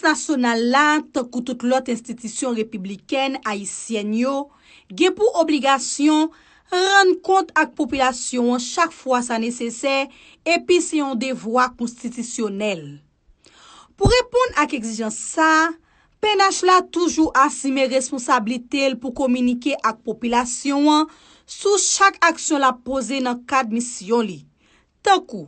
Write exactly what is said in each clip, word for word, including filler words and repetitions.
nasyonal la, tankou tout lòt enstitisyon repiblikèn ayisyèn yo, gen pou obligasyon rann kont ak popilasyon an chak fwa sa nesesè, epi se yon devwa konstitisyonèl. Pou reponn ak egzijans sa a, P N H la toujou asime responsablite l pou kominike ak popilasyon an sou chak aksyon l ap poze nan kad misyon li, tankou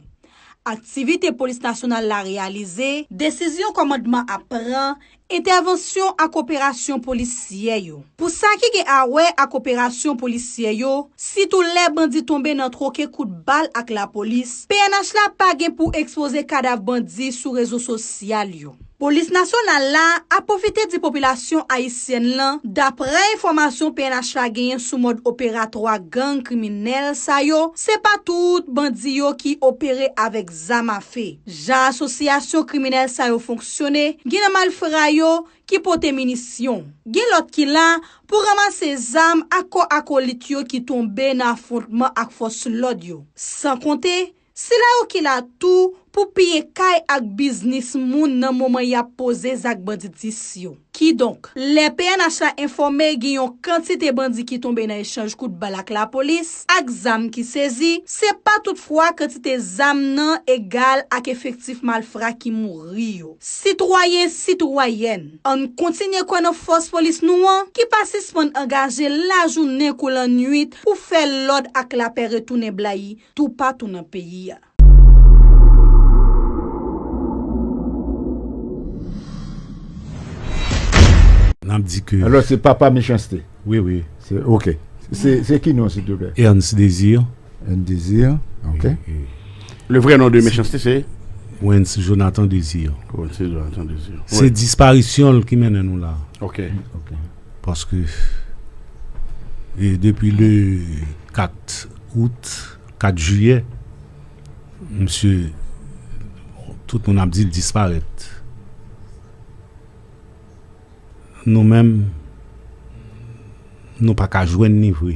aktivite Polis Nasyonal la reyalize, desizyon kòmandman ap pran, entèvansyon ak operasyon polisyè yo. Pou sa ki gen a wè ak operasyon polisyè yo, sitou lè bandi tonbe nan twoke kout bal ak lapolis, P N H la pa gen pou ekspoze kadav bandi sou rezo sosyal yo. Polis Nasyonal la ap pwofite di popilasyon ayisyèn lan, daprè enfòmasyon P N H la genyen sou mòd operatwa gang kriminèl sa yo, se pa tout bandi yo ki opere avèk zam afe. Jan asosyasyon kriminèl sa yo fonksyone, gen nan malfra yo ki pote minisyon. Gen lòt ki la pou ranmase zam ak kò akolit yo ki tonbe nan afwontman ak fòs lòd yo. San konte, sila yo ki la tou pou piye kay ak biznis moun nan moman y ap poze zak banditis yo. Kidonk, lè P N H la enfòme gen yon kantite bandi ki tonbe nan echanj kout bal ak lapolis, ak zam ki sezi, se pa tout fwa kantite zam nan egal ak efektif malfra ki mouri yo. Sitwayen, sitwayèn, ann kontinye kwè nan fòs polis nou an ki pa sispann angaje lajounen kou lannwit pou fè lòd ak lapè retounen blayi toupatou nan peyi a. N ap di ke. Alò, se papa mechanste. Wi, wi. Se, ok. Se, se ki non, silvouplè? Ernst Désir. Ernst Désir, ok. Le vrai nom de mechanste, se? Wens Jonathan Désir. Wens Jonathan Désir. Se disparisyon l ki mennen nou la. Ok. Ok. Paske, e, depi le kat out, kat jiyè, misye, tout moun ap di l disparèt. Nou menm, nou pa ka jwenn li vre.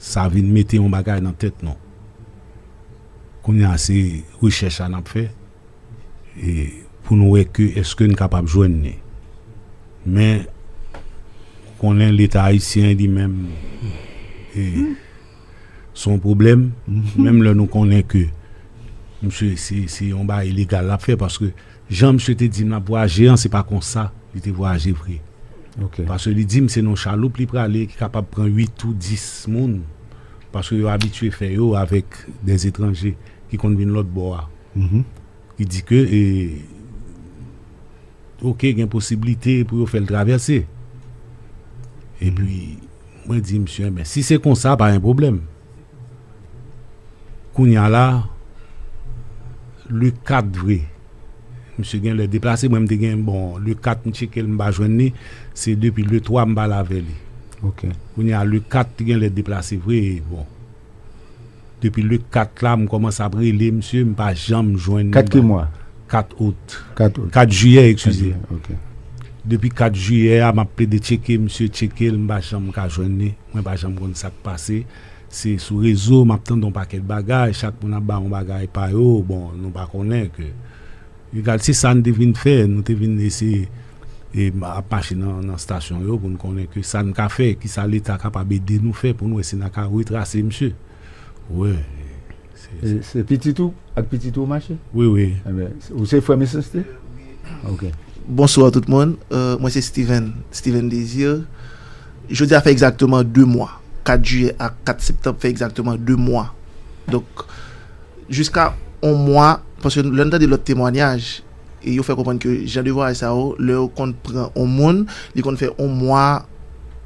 Sa vin mete yon bagay nan tèt nou. Kounye a, se rechèch la n ap fè, e, pou nou wè ke èske n kapab jwenn li. Men, konnen Leta ayisyen li menm, e, se yon pwoblèm, menm lè nou konnen ke misye, se, se yon bagay ilegal l ap fè, paske jan misye te di m l ap vwayaje an, se pa konsa li te vwayaje vre. Ok. Paske li di m se nan yon chaloup li prale ki kapab pran uit ou dis moun, paske yo abitye fè yo avèk dèzetranje ki konn vin lòt bò a. Mhm. Ki di ke, e, ok, gen posiblite pou yo fè l travèse. Epi, mwen di misye, men si se konsa, pa gen pwoblèm. Kounye a la, le kat vre. Misye gen lè deplase, mwen m te gen, bon, le kat m tcheke l, m pa jwenn li, se depi le twa m pale avè li. Ok. Kounye a, le kat li gen lè deplase vre, bon. Depi le kat la, m kòmanse ap rele misye, m pa janm jwenn li. Kat ki mwa? Kat out. Kat out. Kat jiyè, eskize. Kat jiyè, ok. Depi kat jiyè a, m ap plede tcheke misye, tcheke l, m pa janm ka jwenn li. Mwen pa janm konn sa k pase. Se sou rezo, m ap tande yon pakèt bagay, chak moun ap bay yon bagay pa yo, bon, nou pa konnen ke. Egal, se sa n te vin fè, nou te vin eseye, e, ap mache nan, nan estasyon yo pou n konnen ke sa n ka fè, kisa Leta kapab ede nou fè pou n wè si n a ka retrase misye. Wi. Se, se pitit ou ak pitit ou w mache? Wi, wi. Enben, ou se frè Mechanste? Ok. Bonswa tout moun. Euh, mwen se Steven, Steven Désir. Jodi a fè egzakteman de mwa. Kat jiyè ak kat septanm fè egzakteman de mwa. Donk, jiska yon mwa, paske lè n tande lòt temwayaj, e yo fè konprann ke jan de vwayaj sa yo, lè yo konn pran yon moun, li konn fè yon mwa,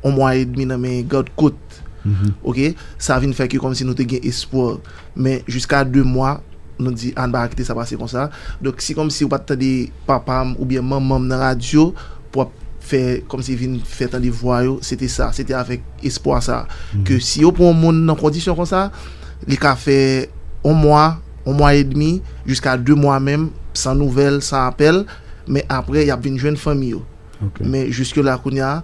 yon mwa edmi nan men gad kot. Mhm. Ok? Sa vin fè ke kòmsi nou te gen espwa. Men jiska de mwa, nou di, "A, n pa ka kite sa pase konsa." Donk, si kòmsi ou pa t tande papa m oubyen manman m nan radyo, pou w ap fè, kòmsi vin fè tande vwa yo, se te sa, se te avèk espwa sa. Mhm. Ke si yo pran yon moun nan kondisyon konsa, li ka fè yon mwa, yon mwa edmi, jiska de mwa menm, san nouvèl, san apèl, men apre, y ap vin jwenn fanmi yo. Ok. Men jiske la, kounye a,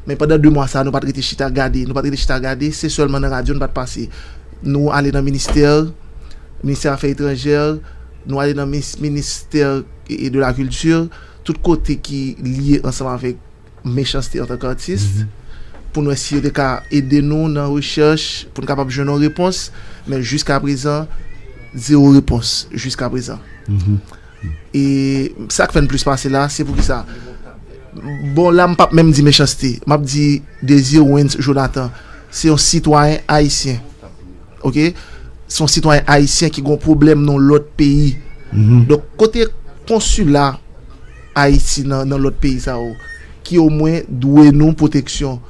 men pandan de mwa sa, nou pa t rete chita gade, nou pa t rete chita gade, se sèlman nan radyo nou pa t pase. Nou ale nan ministè, ministè afè etranjè, nou ale nan mis-, ministè e, e de la kilti, tout kote ki lye ansanm avèk Mechanste antanke atis, pou n wè si yo te ka ede nou nan rechèch, pou n kapab jwenn yon repons, men jiska prezan, zewo repons jiska prezan. E sa k fè n plis pase la, se poukisa? Bon, la, m p ap menm di Mechanste, m ap di Désir Wens Jonathan, se yon sitwayen ayisyen. Oke? Se yon sitwayen ayisyen ki gen yon pwoblèm nan lòt peyi. Donk, kote konsila Ayiti nan, nan lòt peyi sa yo, ki omwen dwe nou pwoteksyon.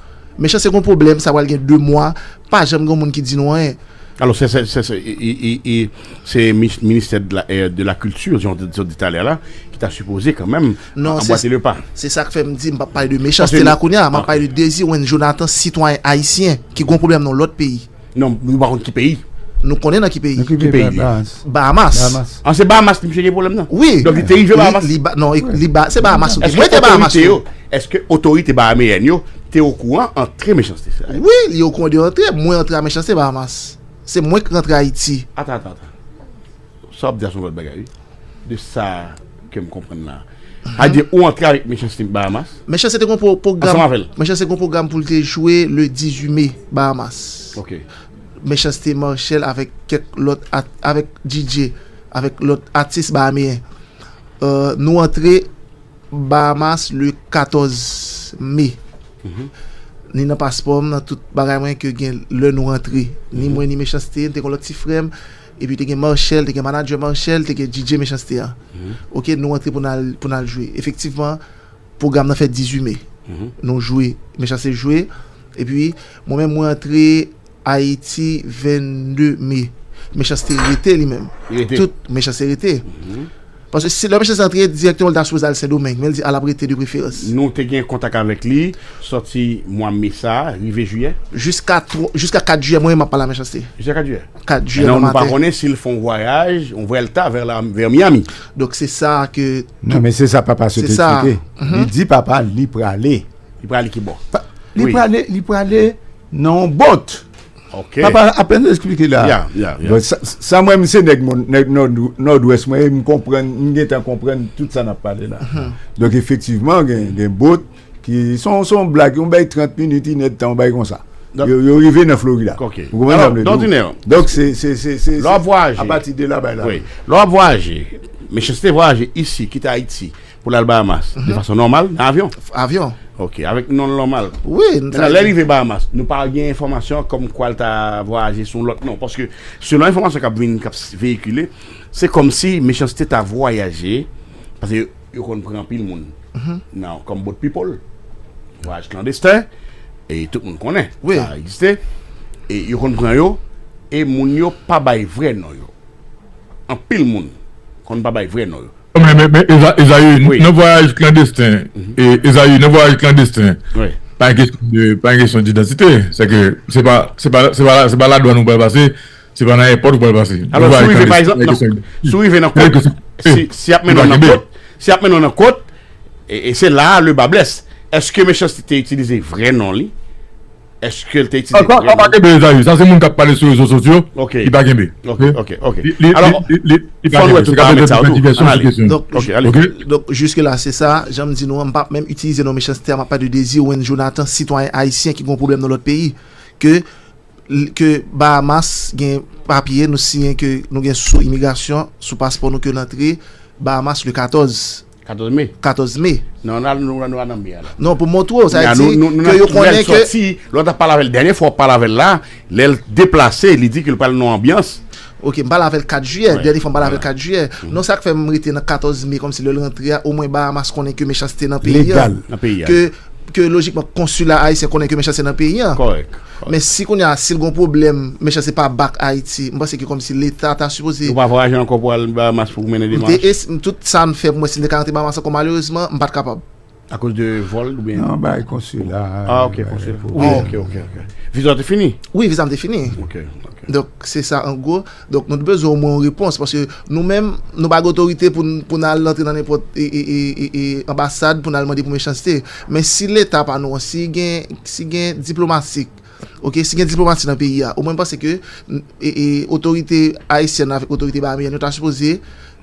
Mechanste gen yon pwoblèm, sa pral gen de mwa, pa janm gen moun ki di nou anyen. Alò, se, se, se, se, e, e, e, e, se mi- ministè de la, eh, de la kilti, jan w te di talè la, ki ta sipoze kanmenm Non, se anbwate le pa. Se sa k fè m di, m p ap pale de Mechanste la kounye a, m ap pale de Désir Wens Jonathan, sitwayen ayisyen, ki gen yon pwoblèm nan lòt peyi. Non, nou pa konn ki peyi. Nou konnen nan ki peyi. Nan ki Ki peyi peyi li ye? Bahamas. Bahamas. Bahamas. An, se Bahamas li misye gen pwoblèm nan? Wi. Donk, li te rive Li, Bahamas? li ba, non, li ba, se Bahamas, wi. Èske Mwen te Bahamas, otorite wi. yo, èske otorite bahameyèn yo te okouran antre Mechanste sa? Wi, li okouran de antre. Mwen antre a Mechanste Bahamas. Se mwen ki rantre Ayiti. Atan, atan, atan. Sa w ap di a se yon lòt bagay, wi. De sa ke m konprann la. Sa vle di, ou antre avèk Mechanste Bahamas? Mechanste te gen yon pwo- pwogram. Ansanm avè l. Mechanste te gen yon pwogram pou l te jwe le dizuit me, Bahamas. Ok. Mechanste Marchel avèk kèk lòt at- avèk D J, avèk lòt atis bahameyen. Euh, nou antre Bahamas le katòz me. Ni nan paspò m, nan tout bagay mwen ke gen lè nou rantre. Ni mwen, ni Mechanste, n te gen lòt ti frè m, epi te gen Marchel, te gen manadjè Marchel, te gen D J Mechanste a. Ok, nou rantre pou n al, pou n al jwe. Efektivman, pwogram nan fèt dizuit me. Nou jwe, Mechanste jwe, epi mwen menm mwen rantre Ayiti vennde me. Mechanste rete li menm. Li rete. Tout Mechanste rete. Paske si lè Mechanste antre dirèkteman, li ta sipoze al Sendomeng, men li di al ap rete de preferans. Nou te gen kontak avèk li, sòti mwa me sa, rive jiyè? Jiska twa, jiska kat jiyè, mwen menm m ap pale a Mechanste. Jiska kat jiyè? Kat jiyè nan maten. Kounye a nou pa konnen si l fè yon vwayaj, yon vwèlta vè la, vè Miami. Donk se sa ke Non, men se sa papa se te eksplike. Li di papa li prale. Li prale ki bò? Pa- Li prale, li prale nan yon bòt. Ok. Papa apèn eksplike la. Ya, ya, ya. Bon, sa, sa mwen, m se nèg mon- nèg Nòd- Nòdwès mwen, e m konprann, m gentan konprann tout sa n ap pale la. Donk, efektivman, gen, gen bòt ki, se yon, se yon blag, yon bay trant minit, inèdtan, yon bay konsa. Donk- Yo, yo rive nan Florida. Ok. Ou konprann sa m vle di w? Donk, se, se, se, se, Lè w ap vwayaje. Apati de la, bay la. Wi. Lè w ap vwayaje, Mechanste vwayaje isi, kite Ayiti, pou l al Bahamas, de fason nòmal, nan avyon? Avyon. Ok, avèk non l nòmal. Wi, Mentnan, lè l rive Bahamas, nou pa gen enfòmasyon kòmkwa l ta vwayaje sou yon lòt non. Paske, selon enfòmasyon k ap vin, k ap veyikile, se kòmsi Mechanste ta vwayaje, paske yo, yo konn pran anpil moun nan, kòm boat people, vwayaj klandesten, e tout moun konnen, Wi. sa egziste, e yo konn pran yo, e moun yo pa bay vrè non yo. Anpil moun konn pa bay vrè non yo. Men, men, men, Eza- Ezayi, Wi. nan vwayaj klandesten, e, Ezayi, nan vwayaj klandesten, Wi. pa gen kesyon de, pa gen kesyon didantite. Se ke se pa, se pa, se pa, se pa ladwàn ou pral pase, se pa nan èpòt ou pral pase. Alò, si w rive, pa egzanp, nan, si w rive nan kot, si, si y ap mennen w nan kot, si y ap mennen w nan kot, e, e se la a le ba blès. Èske Mechanste te itilize vrè non li? Èske l te itilize Sa, sa, sa pa kenbe, Ezayi. Sa se moun k ap pale sou rezo sosyo, Ok. li pa kenbe. Ok, ok, ok. Li, li, Alò, li, li, li pa fò n wè kenbe. tout Se ka paramèt sa yo tou. Ann ale. Kesyon. Donk, Ok, ale. Ok. donk, jiske la, se sa, jan m di nou an, m p ap menm itilize non Mechanste a, m ap pale de Désir Wens Jonathan, sitwayen ayisyen ki gen yon pwoblèm nan lòt peyi, ke, ke Bahamas gen papye, nou siyen ke nou gen sou imigrasyon, sou paspò nou ke n antre Bahamas le katòz. Katòz me. Katòz me. Non, nou, nou, nou, nou nan me a la. Non, pou montre w, sa vle di ke yo konnen ke sòti, lè w t ap pale avè l, dènye fwa w pale avè l la, lè l deplase, li di ke l pral nan anbyans. Ok, m pale avè l kat jiyè, Wi. dènye fwa m pale avè l Wi. kat jiyè. Non, sa k fè m rete nan katòz me, kòmsi lè l rantre a, omwen Bahamas konnen ke Mechanste nan peyi a. Legal. Nan peyi a. Ke, ke lojikman, konsila ayisyen konnen ke Mechanste nan peyi a. Kòrèk. Men si kounye a, si l gen yon pwoblèm, Mechanste pa back Ayiti, m panse ke kòmsi Leta ta sipoze Ou pa vwayaje ankò pou al Bahamas pou mennen demach? Tout sa n fè pou mwen, si m te ka rantre Bahamas ankò, malerezman, m pa t kapab. Akoz de vòl oubyen? Non, bay konsila. Ah, ok, konsila. Ah, ok, ok, ok. Viza w te fini? Wi, viza m te fini. Ok, ok. Donk, se sa an gwo. Donk, nou te bezwen omwen yon repons, paske nou menm, nou pa gen otorite pou n, pou n al rantre nan nenpòt, e, e, e, e, e, anbasad pou n al mande pou Mechanste. Men si Leta pa nou an, si gen, si gen diplomatik, ok, si gen diplomasi nan peyi a, omwen m panse ke, e, e, otorite ayisyèn avèk otorite bahameyèn yo ta sipoze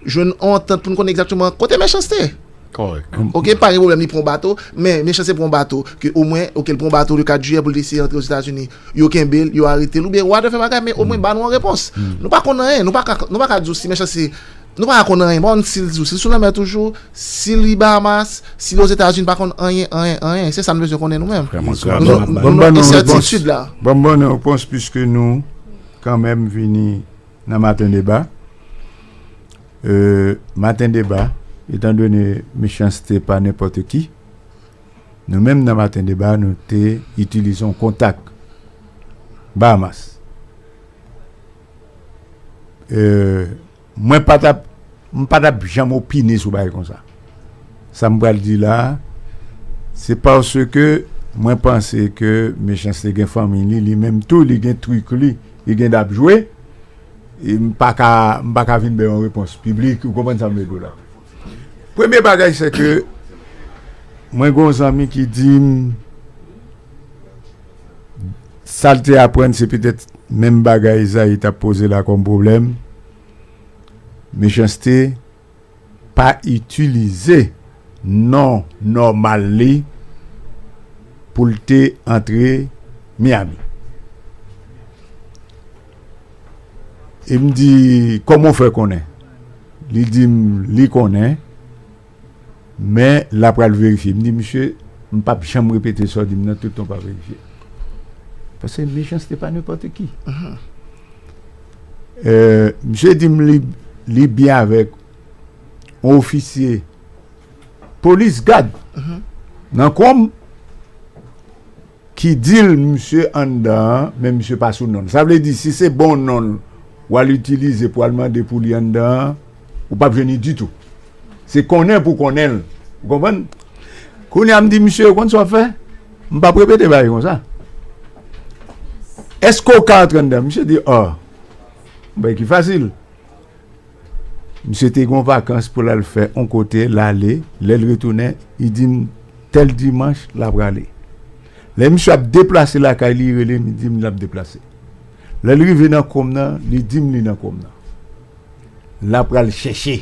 jwenn yon antant pou n konnen egzakteman kote Mechanste. Kòrèk. Ok, pa gen pwoblèm, li pran bato, men Mechanste pran bato, ke omwen, ok, l pran bato le kat jiyè pou l te eseye antre Ozetazini, yo kenbe l, yo arete l, oubyen whatever bagay, men omwen ba nou an repons. Nou pa konn anyen, nou pa ka, nou pa ka di w si Mechanste, nou pa ka konn anyen, pa konn si l, si l sou lanmè toujou, si li Bahamas, si li Ozetazini, pa konn anyen, anyen, anyen. Se sa nou bezwen konnen nou menm. Vrèman grav. Nou, nou, nou nan ensètitid la. Ban m ban nou repons, piske nou, kanmenm, vini nan Maten Deba. Euh, Maten Deba, etan done Mechanste pa nenpòt ki, nou menm nan Maten Deba, nou te itilize yon kontak Bahamas. Euh, mwen pa t ap, m pa t ap janm opine sou bagay konsa. Sa m pral di la, se paske mwen panse ke Mechanste gen fanmi li, li menm tou, li gen trik li, li gen dap jwe. E m pa ka, m pa ka vin bay yon repons piblik, ou konprann sa m vle di w la. Premye bagay, se ke mwen gen yon zanmi ki di m, sa l te aprann, se petèt menm bagay Ezayi t ap poze la kòm pwoblèm. Mechanste pa itilize non nòmal li pou l te antre Miami. E m di, "Kòman w fè konnen?" Li di m li konnen, men l ap pral verifye. M di, "Misye, m p ap janm repete sa w di m nan, tout tan w pa verifye." Paske Mechanste pa nenpòt ki. Euh, misye di m li, li byen avèk yon ofisye polis gad nan Kòm ki di l misye anndan an, men misye pa sou non l. Sa vle di, si se bon non l w al itilize pou al mande pou li anndan an, ou p ap jwenn li ditou. Se konnen pou konnen l. Ou konprann? Kounye a m di misye, ou konn sa w ap fè? M p ap repete bagay konsa. Èske w ka antre anndan? Misye di, "Ò, bagay ki fasil." Misye te gen yon vakans pou l al fè yon kote, l ale, lè l retounen, li di m tèl dimanch l ap prale. Lè misye ap deplase lakay li, li rele m, li di m l ap deplase. Lè l rive nan Kòm nan, li di m li nan Kòm nan. L ap pral chèche.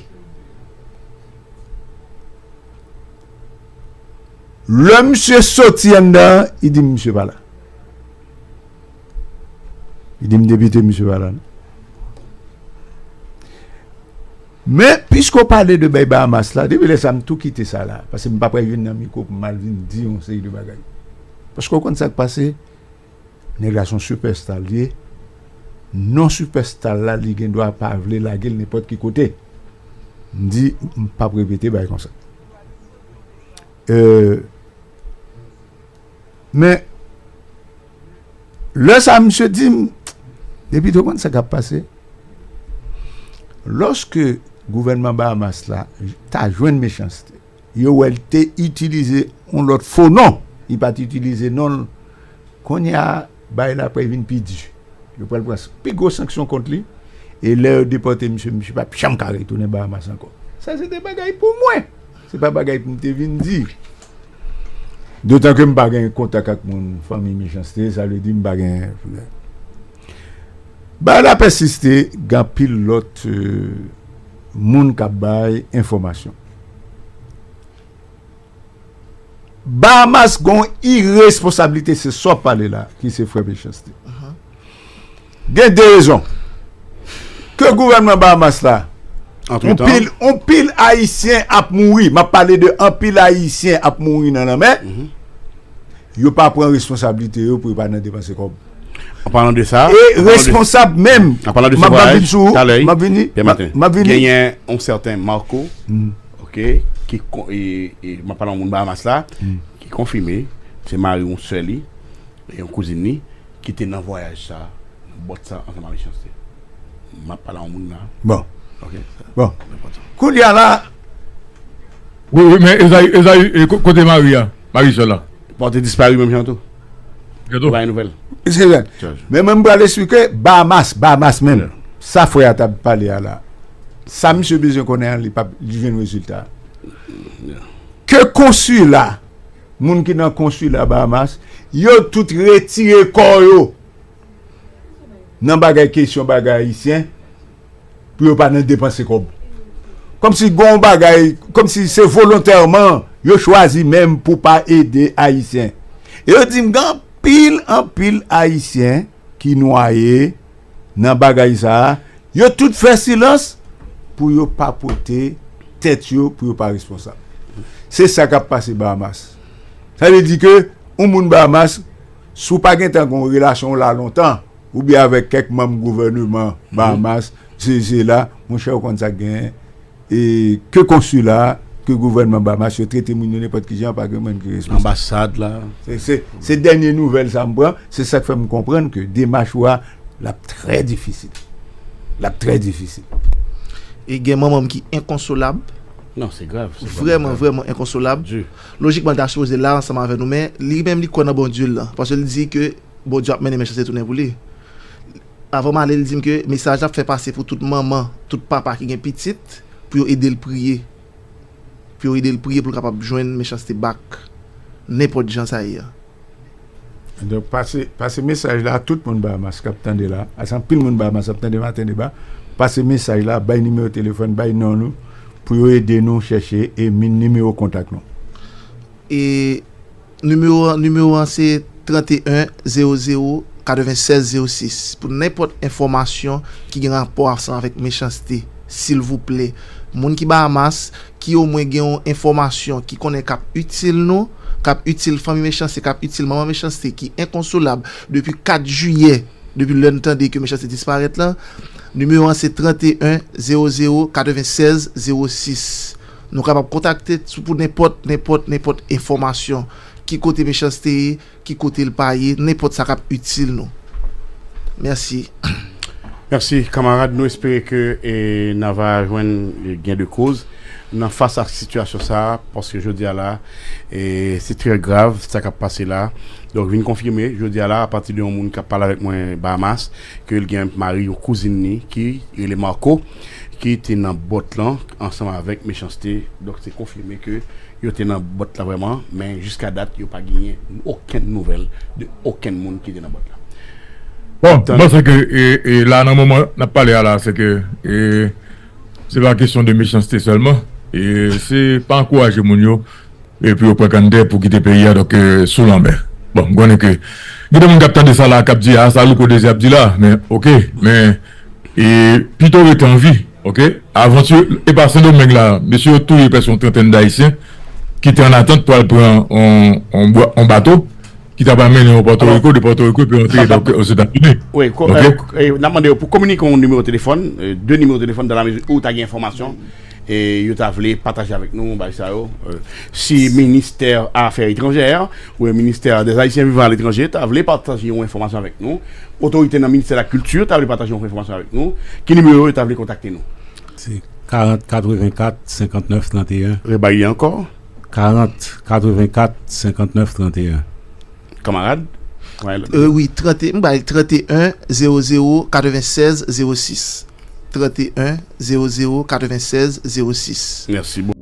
Lè misye soti anndan an, li di m misye pa la. Li di m depite misye pa la non. Men, piske w pale de bay Bahamas la, depi lè sa a m tou kite sa la. Paske m pa pral vin nan mikwo pou m al vin di yon seri de bagay. Paske w konn sa k pase, nèg la se yon sipèsta l ye. Non sipèsta l la, li gen dwa pa vle lage l nenpòt ki kote. M di, m p ap repete bagay konsa. Euh, men, lè sa a, misye di m, depi te konn sa k ap pase. Lòske gouvènman Bahamas la ta jwenn Mechanste, yo wè l te itilize yon lòt fo non, li pa t itilize non l. Kounye a, bagay la pral vin pi di. Yo pral pran pi gwo sanksyon kont li. E lè yo depòte misye, misye p ap janm ka retounen Bahamas ankò. Sa se te bagay pou mwen. Se pa bagay pou m te vin di. Dotan ke m pa gen kontak ak moun, fanmi Mechanste, sa vle di m pa gen. Bagay la pèsiste, gen anpil lòt, euh, moun k ap bay enfòmasyon. Bahamas gon iresponsablite, se sa w ap pale la, ki se frè Mechanste. Gen de rezon. Ke gouvènman Bahamas la, on pil, on pil Ayisyen ap mouri. M ap pale de anpil Ayisyen ap mouri nan lanmè. Yo pa pran responsablite yo pou yo pa nan depanse kòb. An palan de sa, e an palan de, responsab menm, an palan de m ap, m ap vin sou ou, talè, m ap vini, m ap vini. Genyen yon sèten Marco, ok, ki kon-, e, e, m ap pale yon moun Bahamas la, ki konfime, se mari yon sè li, e yon kouzin li, ki te nan vwayaj sa, nan bòt sa, ansanm ak Mechanste. M ap pale yon moun la. Bon. Ok. Bon. Kounye a la. Wi, wi, men Ezayi, Ezayi, e, ko-, kote mari a? Mari sè la. Bon, te dispari menm jan tou. Gen tou. Pa gen nouvèl. Se vre. Men mwen, m pral esplike Bahamas, Bahamas menm. Sa frè a t ap pale a la. Sa misye bezwen konnen an, li p ap, li jwenn rezilta. Ke konsila, moun ki nan konsila Bahamas, yo tout retire kò yo nan bagay kesyon bagay ayisyen, pou yo pa nan depanse kòb. Kòmsi gon bagay, kòmsi se volontèman yo chwazi menm pou pa ede Ayisyen. E yo di m gen anpil, anpil Ayisyen ki nwaye nan bagay sa a. Yo tout fè silans pou yo pa pote tèt yo, pou yo pa responsab. Se sa k ap pase Bahamas. Sa vle di ke yon moun Bahamas, si w pa gentan gen yon relasyon la lontan, oubyen avèk kèk manm gouvèneman Bahamas, se, se la, monchè, ou konn sa k genyen. E ke konsila, ke gouvènman Bahamas, yo trete moun yo nenpòt ki jan, pa gen moun ki responsab. Anbasad la. Se, se, se dènye nouvèl sa m pran, se sa k fè m konprann ke demach ou a, l ap trè difisil. L ap trè difisil. E gen manman m ki enkonsolab. Non, se grav. Vrèman, vrèman enkonsolab. Lojikman, l ta sipoze la ansanm avè nou, men li menm li kwè nan Bondye l lan. Paske li di ke Bondye ap mennen mechanste tounen pou li. Avan m ale, li di m ke mesaj la ap fè pase pou tout manman, tout papa ki gen pitit, pou yo ede l priye. Pou yo ede l priye pou l kapab jwenn mechanste bak. Nenpòt jan sa ye a. Donk, pase, pase mesaj la a tout moun Bahamas k ap tande la. Ase anpil moun Bahamas ap tande Maten Deba. Pase mesaj la, bay nimewo telefòn, bay non nou, pou yo ede nou chèche e mi-, nimewo kontak nou. E nimewo, nimewo an se trannteyen zewo zewo katrevennsèz zewo sis. Pou nenpòt enfòmasyon ki gen rapò ansanm avèk mechanste, silvouplè, moun ki Bahamas, ki omwen gen yon enfòmasyon ki konnen k ap itil nou, k ap itil fanmi mechanste, k ap itil manman mechanste, ki enkonsolab depi kat jiyè, depi lè n tande ke mechanste disparèt lan, nimewo an se trannteyen zewo zewo katrevennsèz zewo sis. Nou kapab kontakte sou pou nenpòt, nenpòt, nenpòt enfòmasyon, ki kote mechanste ye, ki kote l pa ye, nenpòt sa k ap itil nou. Mèsi. Mèsi, kanmarad. Nou espere ke, e, n a va jwenn, e, gen de koz nan fas a sitiyasyon sa a, paske jodi a la, e, se trè grav sa k ap pase la. Donk, vin konfime, jodi a la, apati de yon moun k ap pale avèk mwen Bahamas, ke l gen mari yon kouzin li ki rele Marco, ki te nan bòt lan ansanm avèk mechanste. Donk, se konfime ke yo te nan bòt la vrèman, men jiska dat, yo pa genyen okenn nouvèl de okenn moun ki te nan bòt la. Bon, m panse ke, e, e, la, nan moman n ap pale a la, se ke, e, se pa kesyon de mechanste sèlman. E, se pa ankouraje moun yo, e, pou yo pran kanntè pou kite peyi a, donk, e, sou lanmè. Bon, m konnen ke gen de moun k ap tande sa la, k ap di, "A, sa Louko Dezi ap di la," men, oke, men, e, pito rete an vi, oke? Avan, e pa Sendomeng la, mesye yo touye prèske yon trantèn d Ayisyen ki te an atant pou al pran yon, yon bwa-, yon bato ki ta pral mennen yo Pòtoriko, de Pòtoriko, epi antre donk Ozetazini. Wi, ko-, oke? E, e, n ap mande yo pou kominike yon nimewo telefòn, e, de nimewo telefòn, dans la mesure où ta gen enfòmasyon, e yo ta vle pataje avèk nou, bagay sa yo. E, si ministè afè etranjè, ou ministè dè Ayisyen vivan aletranje, ta vle pataje yon enfòmasyon avèk nou, otorite nan ministè lakilti ta vle pataje yon enfòmasyon avèk nou, ki nimewo yo ta vle kontakte nou? Se karant katrevenkat senkantnèf tranteyen. Rebay li ankò. Karant katrevenkat senkantnèf tranteyen. Kanmarad? E, wi, trannteyen, m bay trannteyen zewo zewo katrevennsèz zewo sis. Trannteyen zewo zewo katrevennsèz zewo sis. Mèsi bokou.